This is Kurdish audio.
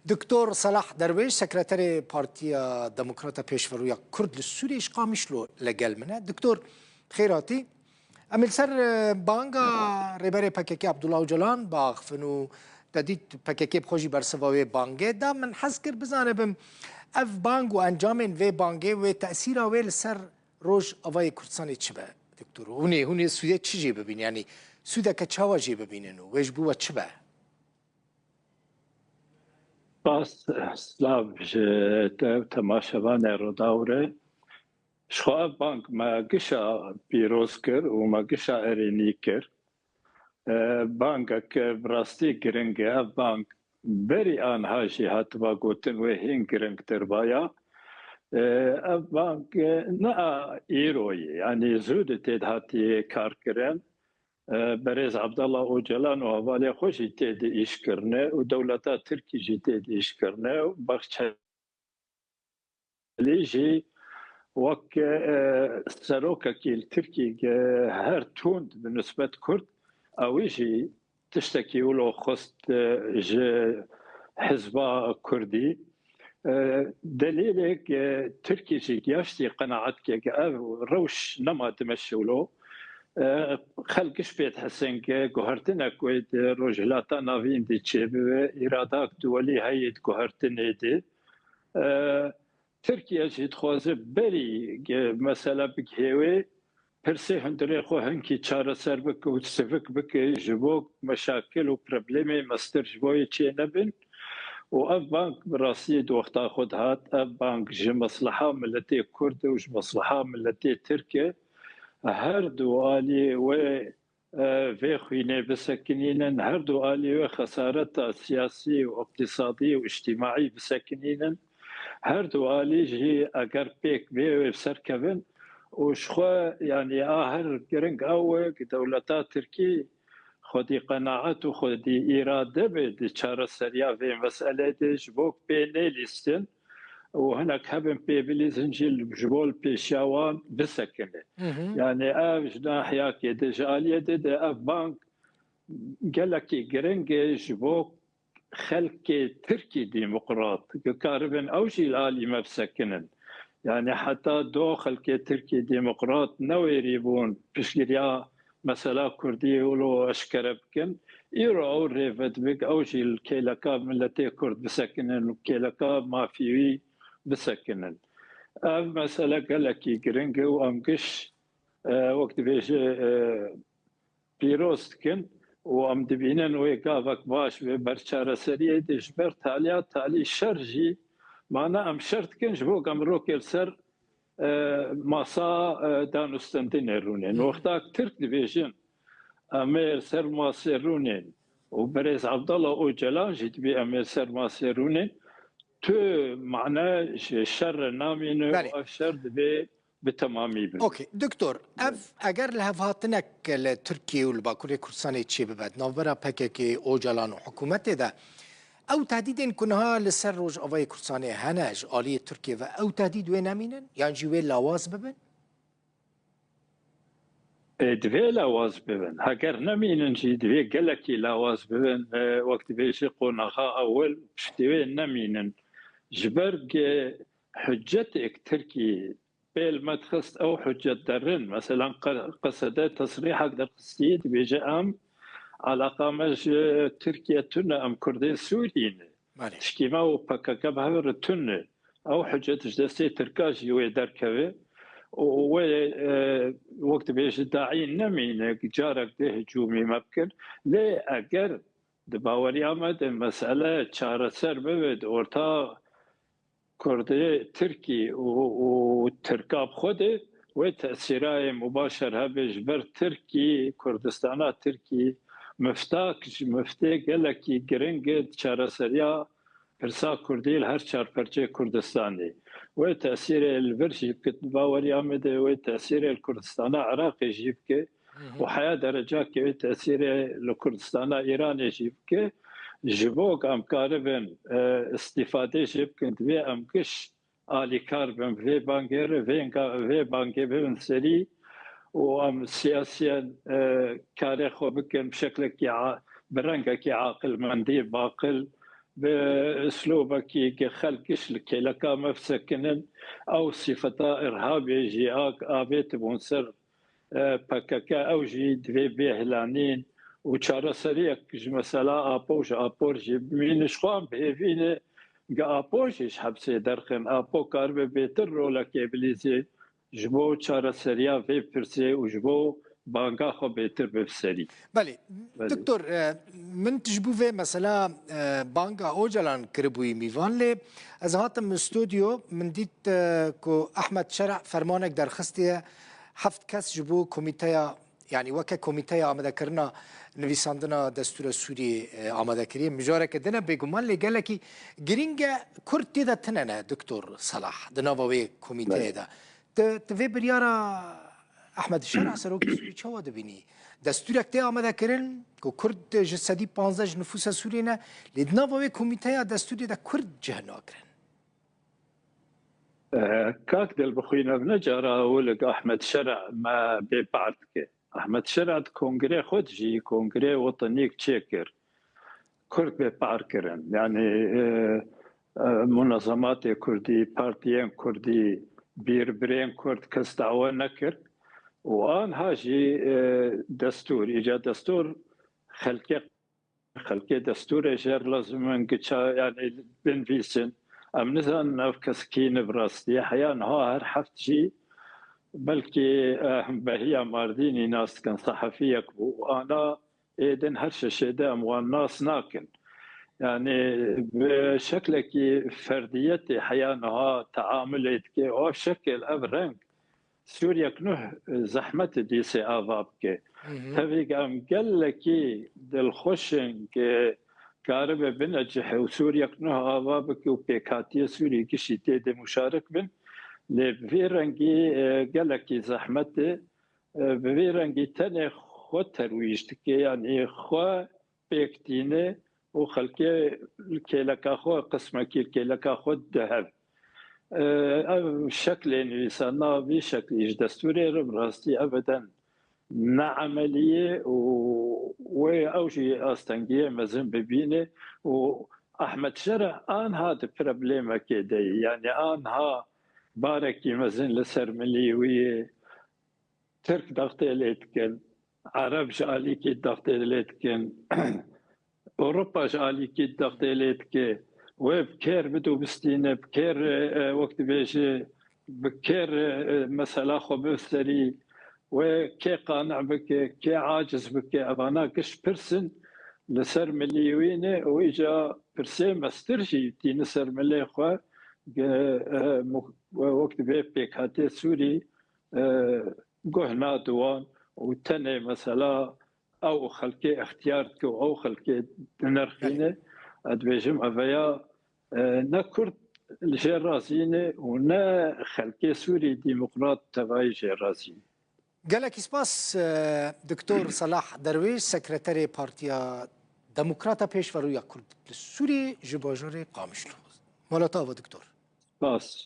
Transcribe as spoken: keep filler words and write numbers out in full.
Doktor Selah Derwêş, sekreterê Partiya Demokrata Pêşverûya Kurd li Sûriyê ji Qamişlo li gel min e. Doktor, xêr hatî. Em ê li ser, e, banga Rêberê P K K Abdullah Ocalan biaxivin û te dît P K K bi xwe jî bersiva wê bangê da. Min hez kir bizanibim ev bang û encamên vê bangê wê tesîra wê li ser Rojavayê Kurdistanê çi be, Doktor? Hûn ê, hûn ê sûdê çi jê bibînin? Yanî sûdeke çawa jê bibînin û wê ji bo we çi be? Spas, silav ji te, temaşevanê Rûdawê. Ji xwe ev bang me gişa pîroz kir û me gişa erênî kir. E, bangek bi rastî giring e. Ev bang berî anha jî hatiba gotin, wê hîn giringtir baya. E, ev bang, e, ne a îro ye, yanî zû di tê de hatiye karkirin. E, berêz Abdullah Ocalan û hevalê xwe jî tê de îş kirine û dewleta Tirkî jî tê de îş kirine û Bahçeli jî wek, e, serokekî li Tirkî, e, her tund bi nisbet Kurd, ewî jî tiştekî wilo xwest, e, ji hizba Kurdî. E, delîlek, e, Tirkî jî giyaştî qenaetkê ke ev rewş nema dimeşe wilo. E, xelk giş pê dihesên ke guhertinek wê di Rojhilata Navîn de çêbibe, îradak duwelî heye di guhertinê de. E, Tirkiye jî dixwaze berî ge-, mesele bigihê wê, pirsê hundirê xwe hinkî çareser bike û sivik bike, ji bo meşakil û problemê mestir ji bo yê çê nebin. Û ev bang bi rastî di wexta xwe de hat, ev bang ji mesleha miletê Kurd û ji mesleha miletê Tirk e. Her du alî wê, e, vê xwînê bisekinînin, her du alî wê xesareta siyasî û iqtîsadî û îctîmaî bisekinînin. Her du alî jî eger pêk bê wê bi ser kevin û ji xwe, yanî a her giring ew e ku dewleta Tirkî xwedî qenaet û xwedî îrade be di çareseriya vê meselê de, ji bo pê nelîstin û hinek hebin pê bilîzin jî ji bo li pêşiya wan bisekine. Hı hı. Yanî ev ji nahiyakê de, ji aliyê de, de ev bang gelekî giring e ji bo xelkê Tirkî demokrat, ku karibin ew jî li alî me bisekinin. Yanî heta do xelkê Tirkî demokrat newêrî bûn piştgiriya mesela Kurdî wilo eşkere bikin. Îro ew rê vedibik, ew jî li kêleka miletê Kurd bisekinin û kêleka mafî wî bisekinin. Ev mesele gelekî giring e û em giş, e, wek dibêje, e, pîroz dikin û em dibînin wê gavek baş wê ber çareseriyê de ji ber taliya talî şer jî, mana em şer dikin ji bo ku em rokê li ser, e, masa, e, danûstendinê rûnên. Hı. Wexta Tirk dibêjin em ê li ser masê rûnên û berêz Abdullah Ocalan jî dibê em ê li ser masê rûnên, tu mane ji şer re namîne û Belê. Ev şer dibê bi temamî bin. Okey, Doktor, ev eger li hevhatinek li Tirkiye û li Bakurê Kurdistanê çêbibe, di navbera P K K, Ocalan û hikûmetê de, ew tehdîdên ku niha li ser Rojavayê Kurdistanê hene, ji aliyê Tirkiye ve, ew tehdîd wê nemînin? Yan jî wê lawaz bibin? Ê, divê lawaz bibin. Heger nemînin jî, divê gelekî lawaz bibin. Ê, wek dibêje qonaxa ewil, piştî wê nemînin. Ji ber ku hicetêk Tirkî pêl me dixist, ew hicet derin. Meselan, qe-, Qesede tesrîhek derxistî, dibêje, em alaqa me ji Tirkiye tune, em Kurdên Sûrî ne. Belê. Tişkî me û P K K bi hev re tune. Ew hicet ji destê Tirka jî wê derkeve. Û wê, e, wek dibêje, daî nemîne, carek dê hicûmî me bikin. Lê eger di baweriya me de mesele çareser bibe, di orta Kurdê Tirkî û, û Tirka bi xwe de, wê tesîrayê mubaşer hebe ji ber Tirkî, Kurdistana Tirkî, miftak ji miftê gelekî giring e di çareseriya pirsa Kurdî li her çar perçeyê Kurdistanê. Wê tesîrê li vir jî bike, di baweriya me de wê tesîrê li Kurdistana Iraqê jî bike. Hı hı. Û heya derecakê wê tesîrê li Kurdistana Îranê jî bike. Ji bo ku em karibin, e, îstîfadê jê bikin, divê em giş alîkar bin vê bangê re, vê ga-, vê bangê bibin serî û em siyasiyen, e, karê xwe bikin bi şeklekî a-, bi rengekî aqilmendî, baqil, bi slobekî ke xelk giş li kêleka me bisekinin, ew sîfeta irhabê jî a, avêtibûn ser, e, P K K, ew jî divê bê hilanîn û çareseriyek ji mesela Apo û ji Apor jî bimînin. Ji xwe em bi hêvî ne ge Apo jî ji hepsê derxin. Apo karibe bêtir rolekê bilîzê ji bo çareseriya vê pirsê û ji bo banga xwe bêtir bibiserî. Belê, Belê. Doktor, e, min ji bo vê mesela, e, banga Ocalan kiribûyî mîvan, lê ez hatim stûdyo, min dît, e, ku Ehmed Şer'a fermanek derxistiye, heft kes ji bo komîteya, yanî weke komîteya amadekirina nivîsandina destûra Sûriyê, e, amade kiriye. Mijareke din e bêguman, lê gelekî girîng e, Kurd tê de tine ne, Doktor Salah, di nava wê komîteyê Belê. de. Tu, tu vê biryara Ehmed Şer'a serokê Sûrî çawa dibînî? Destûrek tê amade kirin ku Kurd ji sedî panzdeh ji nifûsa Sûriyê ne, lê di nava wê komîteya destûrê de Kurd cih nagirin. Eh, kak Dilbixwîn, ev ne cara ewil e ku Ehmed Şer'a me bêpar dike. Ehmed Şer'a di kongrê xwe de jî, kongrê wetenî çêkir. Kurd bêpar kirin. Yanî, e, e, munezematê kurdî, partiyên kurdî, bîrbirên kurd kes dawe nekir. Û anha jî, e, destûr, îca destûr xelkê, xelkê destûrê jêr lazim in giça, yanî binvîsin. Em nizanin ev kes kî ne bi rastî. Heya niha her heft jî belkî, e, Behiya Mardînî nas dikin, sehefiyek bû. Ana êdin her şeşê de em wan nas nakin. Yanî bi şeklekî ferdiyetê heya niha teamulê dike, o şekil, ev reng Sûriyek nuh zehmet e dîsê ava bike. Hı hı. Tevî em gelekî dilxweş in ke karibe binecihê û Sûriyek nuh ava bike û pêkhatiye Sûrî gişî tê de muşarik bin. Lê bi vî rengî, e, gelekî zehmet e. E, bi vî rengî tenê xwe terwîj dike, yanî xwe pêk tîne û xelkê li kêleka xwe, qismekî li kêleka xwe dihev. E, ev şeklê nivîsandina vî şeklî ji destûrê re bi rastî ebeden ne emelî ye û wê ew jî astengiyê mezin bibîne û Ehmed Şer'a anha di problemekê de ye. Yanî anha barekî mezin li ser milî wî ye. Tirk dextê lê dikin, Ereb ji alîkî dextê lê dikin, Ewropa ji alîkî dextê lê dike. Wê bi kêr bidobistîne, bi kêr, e, wek dibêje, bi kêr, e, mesela xwe biserî, wê kê qani'e bike, kê aciz bike, evana giş pirs in li ser milî wî ne û îca pirsê mestir jî tîne ser milê xwe, ge-, e, mu-, wek dibê pêkhatê Sûrî, e, guh nade wan û tenê mesela ew xelkê extiyar dike û ew xelkê dinirxîne. Belê. Ez dibêjim eveya, e, ne Kurd li jê razî ne û ne xelkê Sûrî demokrat tevayî jê razî ne. Gelekî spas, e, Doktor Salah Derwêş, sekreterê Partiya Demokrata Pêşverûya Kurd li Sûrî ji bajarê Qamişlo. Mala te ava, Doktor. Spas.